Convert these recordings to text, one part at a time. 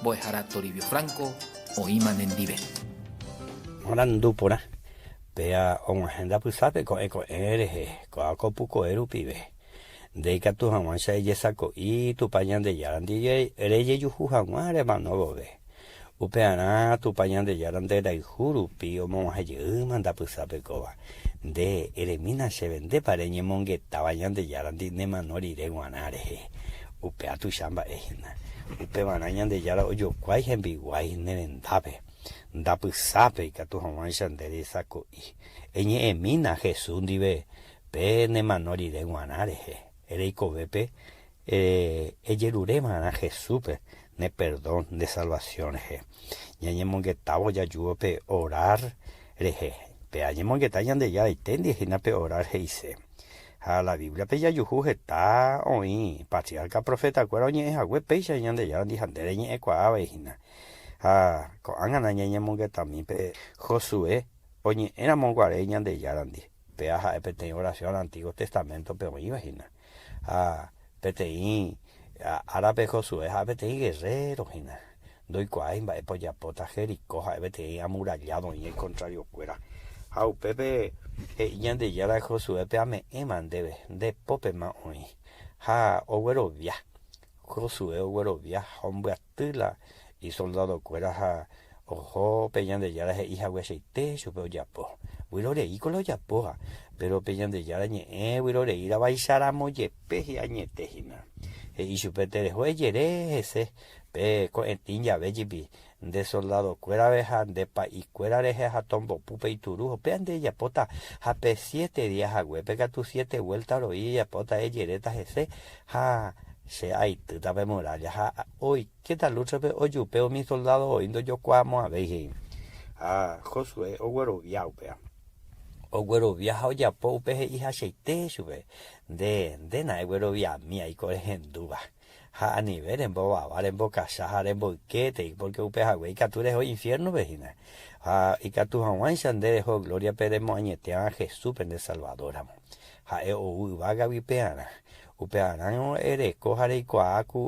Mbo'ehára Toribio Franco oĩma nendive. Marandu porã, péa og̃uahẽ ndapysápe ko'ẽ ko'ẽ rehe, kóa ko pukoe rupive. Nde ikatu hag̃uáicha ejesako'i Tupã Ñandejára ndive rejejuhu hag̃ua remano vove. Upearã Tupã Ñandejára nde rayhu rupi omog̃uahẽ jeýma ndapysápe kóva. Nde eremína chéve ndépa reñemongetáva Ñandejárandi nemano rire g̃uarã rehe. Upéva tuicha mba'e hína. Upevarã Ñandejára ojokuái hembiguái ne rendápe, ndapysápe ikatu hag̃uáicha nde resako'i. Eñe'ẽmína Jesús ndive pe nemano rire g̃uarã rehe. Reikovépe ejerureva'erã Jesúspe ne perdón nde salvación rehe. Ñañemongetávo jajúvo pe orar rehe, pe añemongeta Ñandejáraite ndive hína pe orar he'ise. Ha la Bíbliape jajuhu heta oĩ patriarca profeta-kuéra oñe'ẽ hague péicha Ñandejárandi ha nde reñe'ẽkuaávai hína. Ha ko'ág̃ana ñañemongetami pe Josué oñe'ẽramo guare Ñandejárandi, péva ha'e peteĩ oración Antiguo Testamento-pe oĩva hína. Ha peteĩ árape Josué ha'e peteĩ guerrero hína, ndoikuaái mba'épa ojapóta Jericó ha'e peteĩ amurallado oĩ ikontrariokuéra. Ha upépe he'i Ñandejára Josuépe ame'ẽma ndéve, nde pópema oĩ. Ha oguerovia, Josué oguerovia ha ombyaty la isoldadokuéra ha oho pe Ñandejára he'i haguechaite chupe ojapo. Vyroreíko la ojapóva, péro pe Ñandejára ñe'ẽ vyroreíra vaicharamo jepe hi'añete hína. He'i chupe tereho ejere hese pe ko'ẽtĩ jave jepi nde soldadokuérave ha nde pa'ikuéra rehe ha tombopu pe ituru, upéva nde ejapóta ha pe siete día haguépe katu siete vuélta roi ejapóta ejeréta hese ha che aitýta pe murálla ha oikéta lúchape ojupe umi soldádo voi ndojokuaamo'ãvéi, he'i. Ha Josué oguerovia upéva. Oguerovia ha ojapo upe he'ihachaite chupe, Nde, ndéna egueroviami aiko rehendúva. Ha anive rembovava, rembokacha ha remboykétei, pórke upe hague ikatu reho infiérnope hína. Ha ikatu hag̃uáicha nde reho glóriape remoañetéva Jesúspe nde Salvadóramo. Ha'e ou yvágagui pearã. Upearã ereko ha reikuaa ku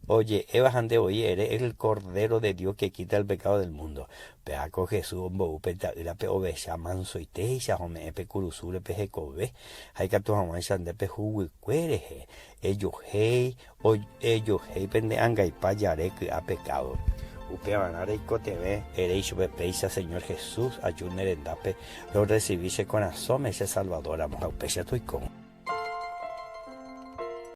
oje'éva ha nde voi ere el Cordero de Dios que quita el pecado del mundo. Péva ko Jesús ombou pe Ita'ýrape ovecha mansoitéicha ha ome'ẽ pe kurusúre pe hekove ha ikatu hag̃uáicha nde pe huguykue rehe Ejohéi, ejohéi pende angaipa jare ky'a pekádo. Upevarã reikotevẽ ere ichupe péicha, Señor Jesús, aju ne rendápe, rorresivi che korasõme che Salvador ramo ha upéicha toiko.